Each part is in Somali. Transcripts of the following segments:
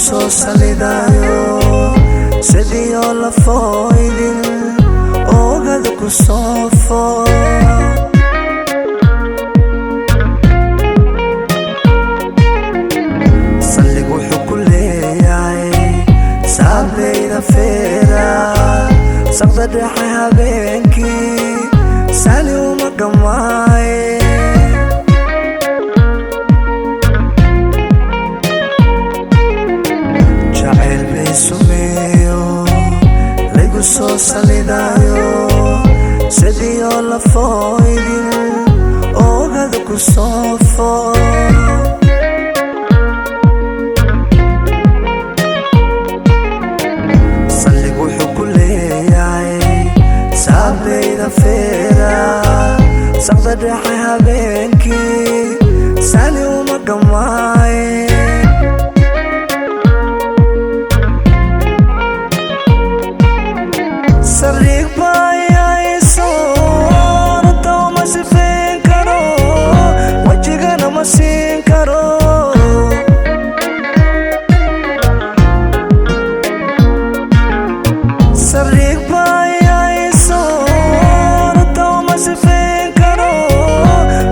soo salidayo sidii la fooydin oogada ku soofo. Sallig wuxuu ku leeyahay saablayda feera saqda dhexe habeenkii sali uma dhammaaye. Jacayl bay sumeeyo laygu soo salidayo sidii la fooydin oogada ku soofo. Sallig wuxuu ku leeyahay saablayda feera saqda dhexe habeenkii sali uma dhammaaye. Sariig baayayso runta uma sifeyn karo wejigana ma siin karo. Sariig baayayso runta uma sifeyn karo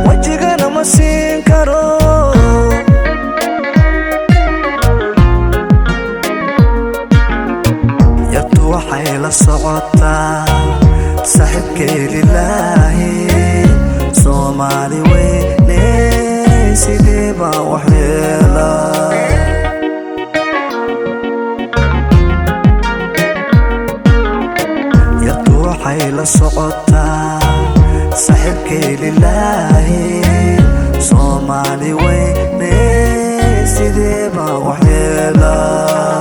wejigana ma siin karo. Yartu waxay la socotaa saaxiibkay lilaahi Soomaali weyne sidee baa wax yeelaa. Yartu waxay la socotaa saaxiibkay lilaahi Soomaali weyne sidee baa wax yeelaa.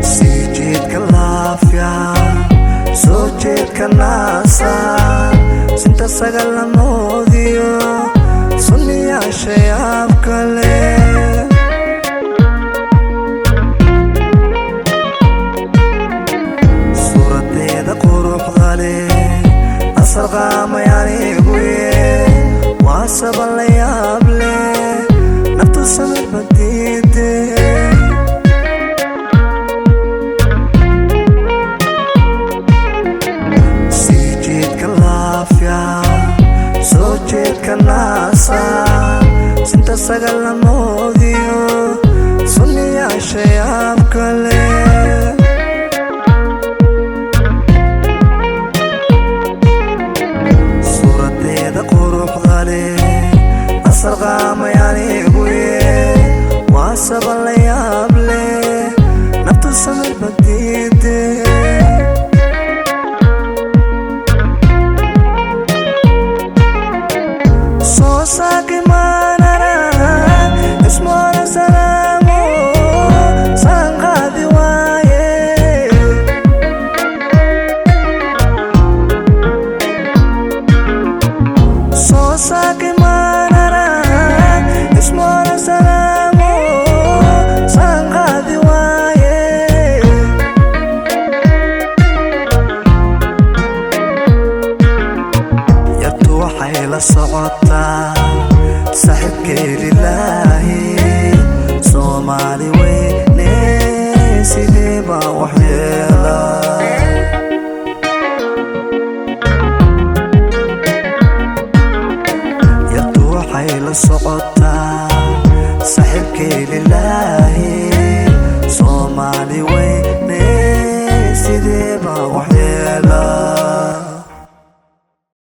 Sii jeedka laafya soo jeedka naasa sinta sagalamoodiyo sunniyaasha yaab kale. Suuradeeda quruxda leh asal qaamay aniguye waa saban la yaab leh naftu samir badiide. Sii jeedka laafya soo jeedka naasa sinta sagalamoodiyo sunniyaasha yaab kale. Suuradeeda quruxda leh asal qaamay aniguye waa saban la yaab leh naftu samir badiide. Soo saaki maanara ismoora salaamo saan qaadi waaye. Soo saaki maanara ismoora salaamo saan qaadi waaye. Yartu waxay la socotaa saaxiibkay lilaahi Soomaali weyne sidee baa wax yeelaa. Yartu waxay la socotaa saaxiibkay lilaahi Soomaali weyne sidee baa wax yeelaa.